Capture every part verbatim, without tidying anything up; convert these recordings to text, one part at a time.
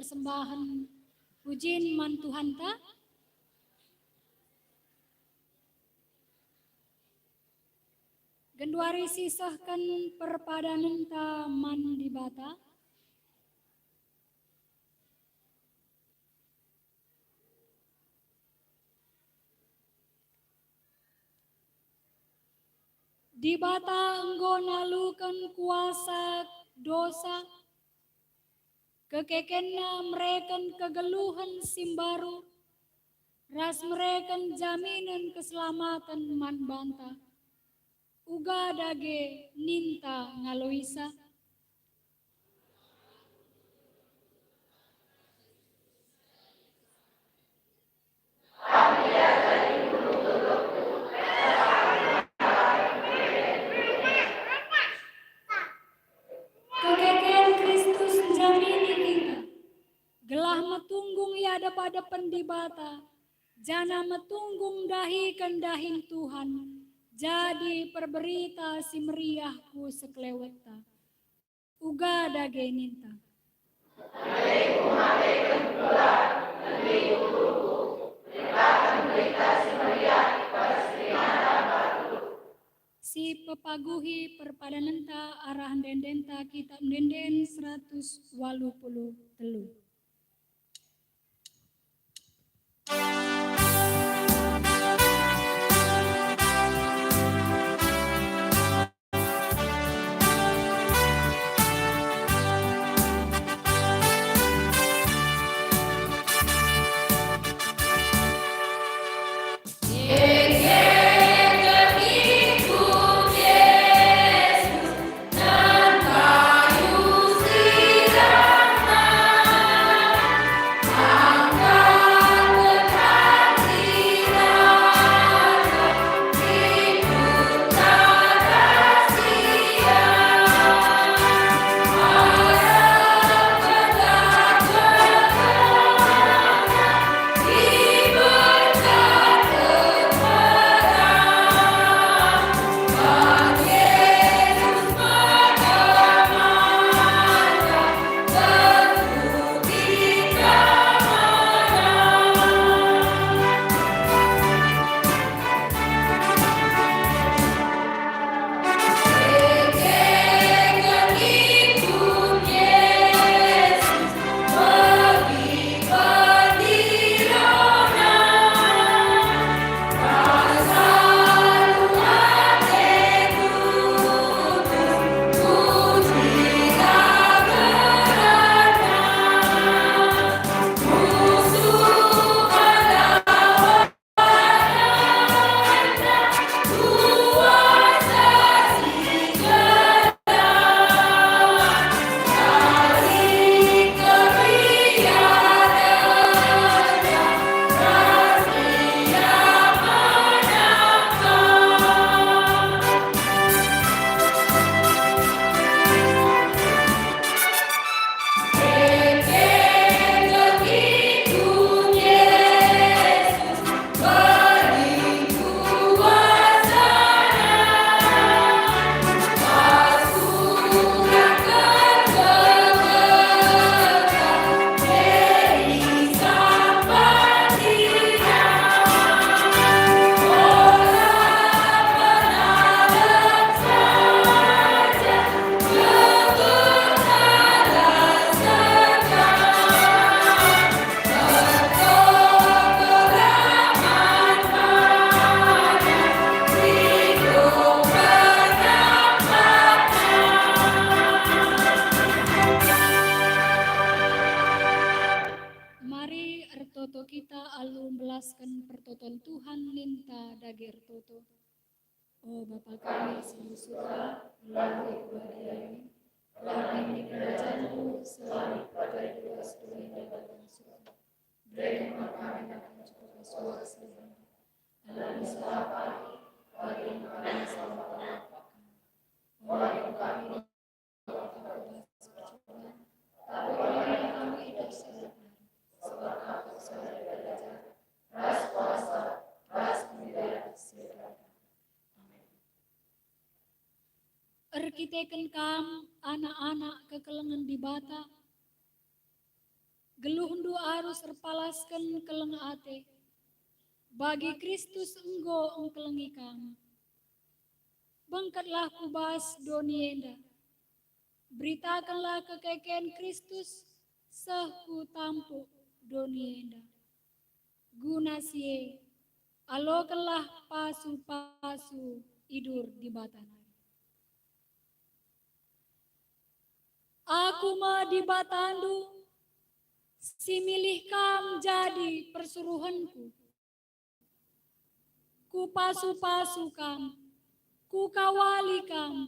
persembahen pujin man Tuhanta. Genduari sisehken perpadanenta man Dibata. Dibata enggo naluken kuasa dosa, kekekenNa mereken kegeluhen si mbaru, ras mereken jaminen keselamaten man banta. Uga dage ninta ngaloisa. Kekeken Kristus njamini kita, gelah metunggung i adep-adepen Dibata, janah metunggung ndahiken dahin Tuhan, jadi perberita si meriah ku sekelewetta. Uga dage ninta. Si pepaguhi perpadanenta arah ende-endenta kitab ende-enden seratus waluh puluh telu. Mari ertoto kita alu mbelasken pertoton Tuhan, ninta dage ertoto. O Bapa kami si i surga, gelarNdu ipebadiai, gelah nina kerajanNdu, seh lit kerajanNdu i bas doni ndai bas surga. Bereken man kami nahanta si erkuah si deban, alu kami salah pagi, bagi kami salah pagi. Ola enggo kami tapi ola kami i bas si jahat nari, sebab enggo si Dibata kerajaan, ras kuasa, ras kemulian si dekah dekah. Amin. Erkiteken kam anak-anak kekelengen Dibata, Geluhndu arus erpalasken keleng ate, bagi Kristus enggo engkelengi kam. Bengketlah ku bas doni enda. Beritakenlah kekeken Kristus seh ku tampuk doni enda. Guna si e, alokenlah pasu-pasu idur Dibata nari. Aku me Dibatandu, si milih kam jadi persuruhenKu. Kupasu-pasu kam, Kukawali kam,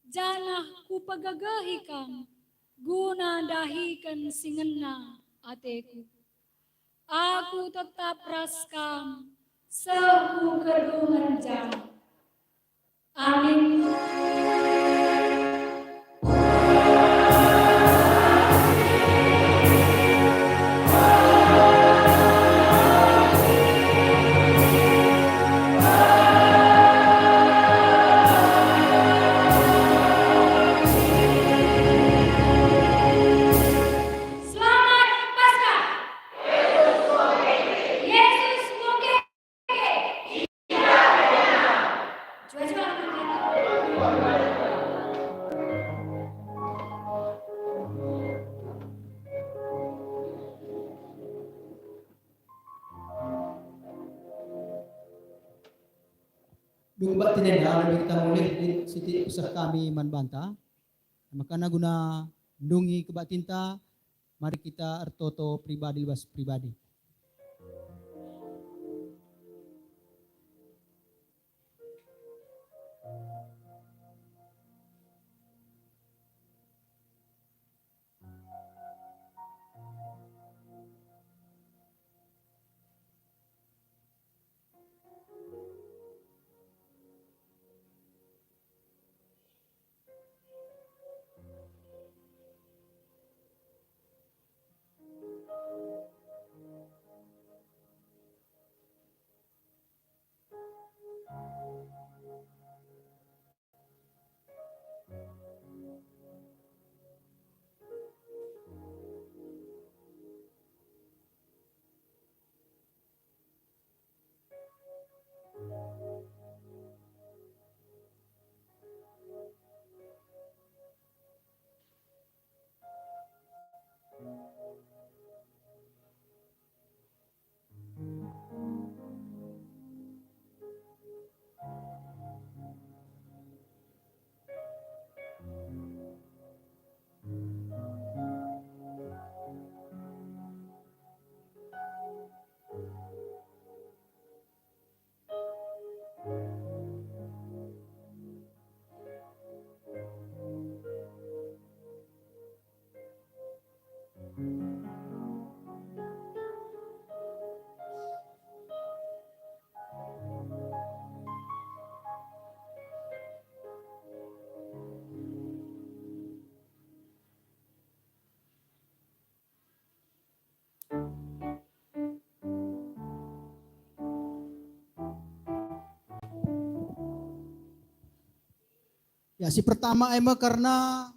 janah Kupegegehi kam, guna ndahiken si ngena ateKu. Aku tetap ras kam seh ku kedungen jaman. Amin. Selamat Paskah! Yesus muge! Dung bak tinenda, lebe kita mulih lit sitik peseh kami man banta. Makana guna ndungi kebaktinta, mari kita ertoto pribadi bas pribadi. Ya, si pertama e me kerna